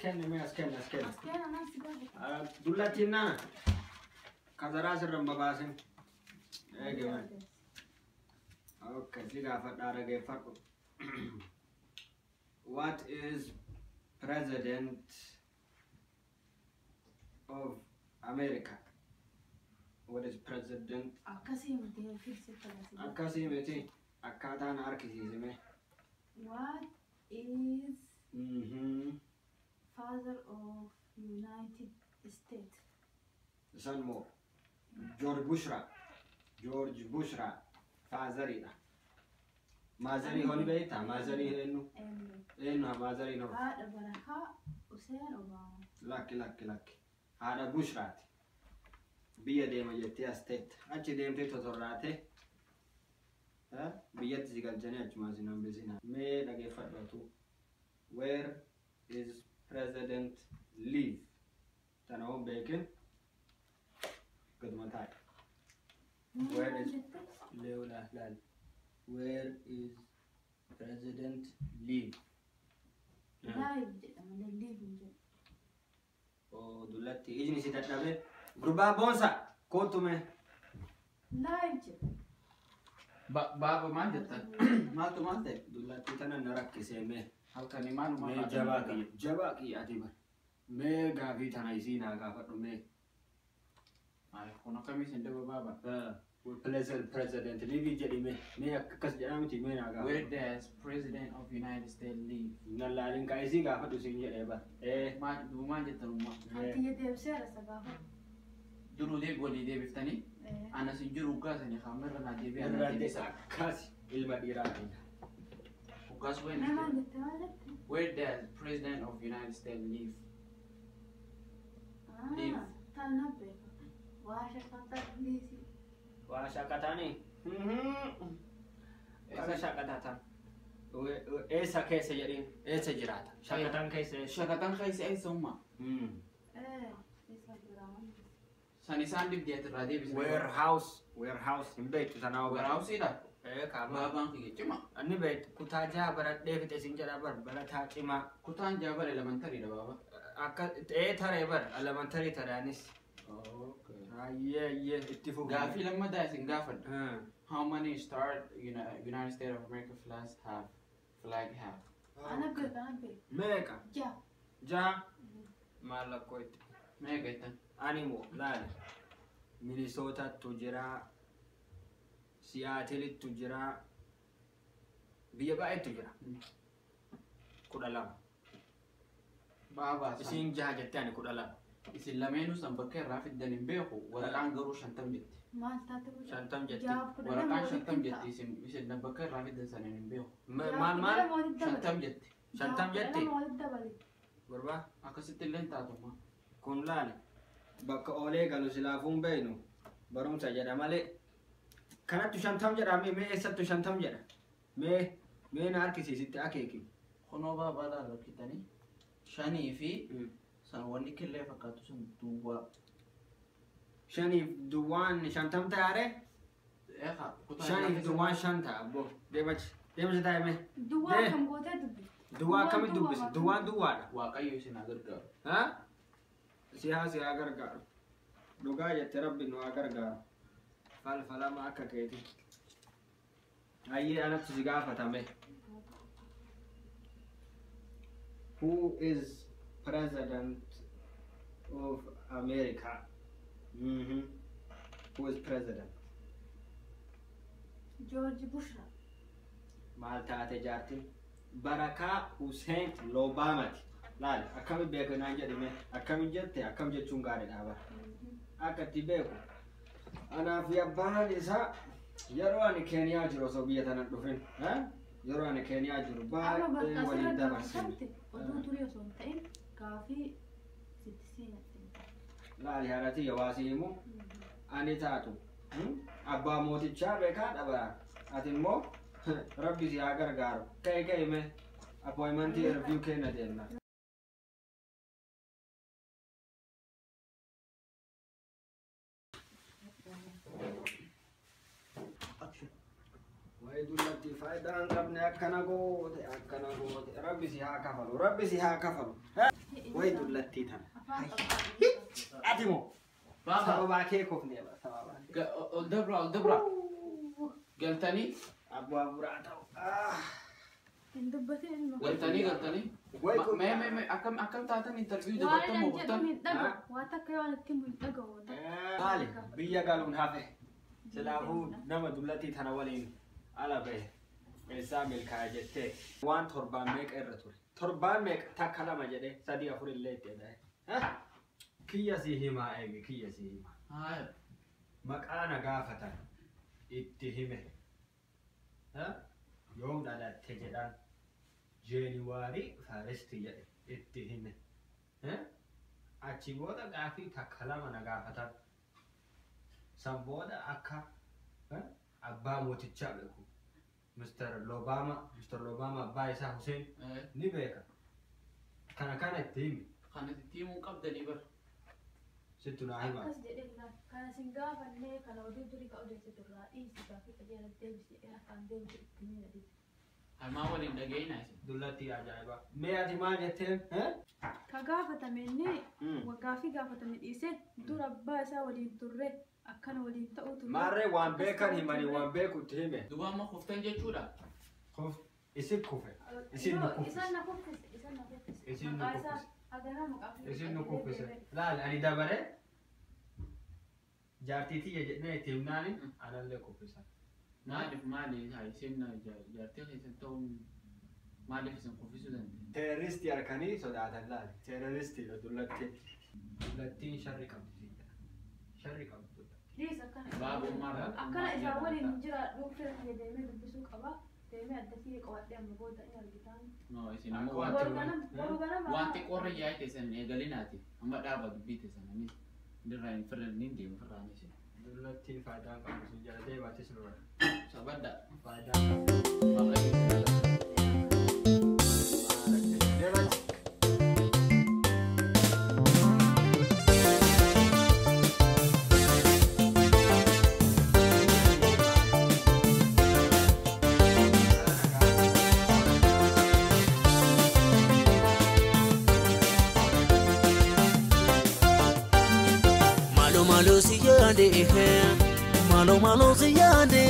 Kenni mee as kenni as kenni. As kenna nan si gaafata. Dullattiin nana. Kazaraa sirra hin babaasin. Eege mee. Okay, si gaafadhaa dhageeffadhu. What is president of America? What is president? Akkasii miti fixi akkasii. Akkasii miti akkaataan harkisiisime. What is father of United States? Isaan moo George Bushra. George Bushra fatheriidha. Motherii hoo ni beektaa? Motherii eenyu? Eenyu? Eenyu haa motheriin hoo? Haadha Barakaa Hussein Obama. Lakki lakki lakki. Haadha Bushraati. Biyya deema jettee as teette. Achi deemtee totorraatee biyyatti si galchanii achumaan si hambisina. Mee dhageeffadhu atu. Where is president live? Tana hoo beekin gaduma taa'e. Where is Leola laal. Where is president live? Live jedhama malee live hin jedhu. Oo dullatti ijni si dadhabe. Gurbaa boonsa kootu mee. Live jedha. Baaba maal jettan? Maaltu maal ta'e? Dullatti tana na rakkisee mee. Halkanii maaluma Mee jabaa kiyya jabaa kiyya ati bar. Mee gaafii tana isii naa gaafadhu mee. Maal kun akkamii isin daba baaba? President live jedhi mee. Mee akkas jedhaa miti mee naa Where gaafadhu. does President of United States live? Nan laalin kaa isii gaafadhu siin jedhee bar. Ee. Maal maal jettan umma? Ati deebseera isa gaafadhu. Duruu deebi walii deebiftanii? Anas hin jiru uggaasanii kaamerra naa deebi'aa naa Irra deebisa. akkas ilma dhiiraa kiyya. Uggaas Mee when maal jette maal jette? Where does President of United States live? Live. Tan na beeka. Waa shaqataa dhiisi. Waa shaqatanii. Baga shaqatatan. Eessa keessa jedhiin eessa jiraata? Shaqatan keessa eessa? Shaqatan keessa eessa umma? Eessa jira maal jette? San isaan dibdee irraa deebisa. Warehouse warehouse hin beektu sanaa ogaa. Warehouse-iidha. Ee kaama. Baabaan kiyya cima. Inni beektu kutaa jaha baradhee fixe siin jedha bar barataa cimaa. Kutaan jaha bara elementarydha baaba. Akka ee taree bar elementary taree anis. Ayyee ayyee itti fufi. Gaafii lammataa isin gaafadha. How many star United States of America flags have? Flag have? Ana beeka ana beeka. Meeqa? Jaha. Jaha? Maal lakkoo itti. Meeqa jettan? Ani moo laali. Minnesotattu jira. Seattleittu jira. Biyya baay'eetu jira. 12. Baabaa san. Isiin jaha jettee ani 12. Isin lameenuu san bakka irraa fiddan hin beeku. Waraqaan garuu 50 jetti. Maal taate godhe? 50 jetti. Jahaaf 12 Waraqaan walitti 50 ta'a. jetti isin bakka irraa fiddan san hin beeku. Maal maal? 50 jetti. 50 jetti? Walitti dabali. Gurbaa Akkasitti illee hin taatu. Kun laali. Bakka oolee galu silaafuun beeynu barumsa jedha malee. Kanattu 50 jedha mee mee eessattu 50 jedha? Mee mee na harkisiisitti akeeki. Kunoo baabaa laala rakkitanii shanii fi san wanni killee fakkaatu sun duwwaa. Shaniif duwwaan 50 ta'aare? Eegaa kutaa Shaniif duwwaan 5 ta'a abbo. Deemachi deemachi taa'e mee. Duwwaa Dee. kam gootee dubbifte? Duwwaa akkamitti dubbise? Duwwaan duwwaadha. Waaqayyo isin haa gargaaru. Ha? Si haa gargaaru. Dhugaa jette rabbi nu haa gargaaru. Falfalama akka keeti. Hayyee anatti si gaafatame. Who is president of America? Who is president? George Bushra. Maal taate jaartiin? Barakaa Hussein Obamaati. Laali akkami beeku naan jedhime akkami jette akkam jechuun gaariidha bara. Akka itti beeku. Anaa fi abbaan isaa yeroo ani Keeniyaa jiru osoo biyya tana dhufin. Yeroo ani Keeniyaa jiru Amma baay'ee bakka waliin asirra dabarsine. gaafatamte oduu durii osoo hin ta'in gaafii sitti seenatte. Laali haadha yawaasii himu ani taatu. Abbaa mootichaa beekaa dhabara. Ati immoo rabbi si haa gargaaru. Ka'e ka'e mee appointmentii interview kenna deemna. Wayi dullatti faayidaa hin qabne akkana goote akkana goote rabbi si haa kafalu rabbi si haa kafalu. Way dullattii tana. Afaan qabaa. Ati moo? Baaba. Sababaa kee kofnee bara sababaa kee. Ol dabra ol dabra. Galtanii Abbaa buraa ta'u. Hin dubbatin ilma. galtanii galtanii. Way Mee mee mee akkam akkam taatan interview Waan dabartan an moo jedhu kuftan? hin dhaga'u. Waan takka yoo itti himu hin dhaga'u. Maali biyya galuun hafe. Silaafuu nama dullattii tana waliin ala bahe. Eessaa milkaa'e jettee waan torbaan meeqa irra ture. Torbaan meeqa takka lama jedhee sadii afur illee itti eda'e. Kiyya sii himaa eegi kiyya sii himaa. Haaya. Maqaa na gaafatan itti hime. Yoom dhalatte jedhan January first jedhe itti hime. Achi booda gaafii takka lama na gaafatan. San booda akka abbaa mootichaa beeku. Mr. Lobama, Mr. Lobama abbaa isaa Hussein ni beeka. Kana kana itti hime. Kana itti himuu qabdanii bara. Sittu naa hima. Akkas jedhee laal. Kana sin gaafannee kana oduu durii ka odeessitu irraa dhiisi gaafii qajeelatti deebisi jedhee afaan deebisi itti ni dhiisi. Hamaa waliin dhaga'inaa isin. Dullattii ajaa'ibaa. Mee ati maal jetteen? Ka gaafatame inni gaafii gaafatame dhiisee dur abbaa isaa waliin turre akkana waliin ta'uu turre. Maarree waan beekan himanii waan beeku itti hime. Duuba amma kuftan jechuudha. Kuf isin kufe. Isin nu kuffise. Isan na kuffise. Isan na kuffise. Isin nu Maqaa isaa kuffise. haganaa maqaa fi Isin nu kuffise. Laal ani dabaree jaartii tiyya jedhee itti himnaani anallee kuffisan. Maaliif maali haa isin jaartii keessan ta'uun maaliif isin kuffisuu danda'e? Teeroristii harkanii sodaatan laali. Teeroristii dullattiin. Dullattiin sharri qabdi siin jedha. Sharri qabdi dullattiin. Dhiis akkana. Baabummaa Akkana isaan waliin jira dhuunfee kiyya deemee dubbisuu qaba. Deemee addasii qabadhee amma booda inni argitaan. No isin ammoo Waan Boru xiqqoo- ganama boru ganama. waan xiqqoorra yaa'e teessan eegalinaati. Amma dhaaba dubbii teessan anis dirraa hin firra niin deemu firraan isin. Dullattiin faayidaa hin qabdu siin jedha. Deemaatis nurra. Sabadda. Faayidaa hin qabdu. Waaqayyo isin jaalladha. Deemaati. Malo malo si yaade, malo malo si yaade.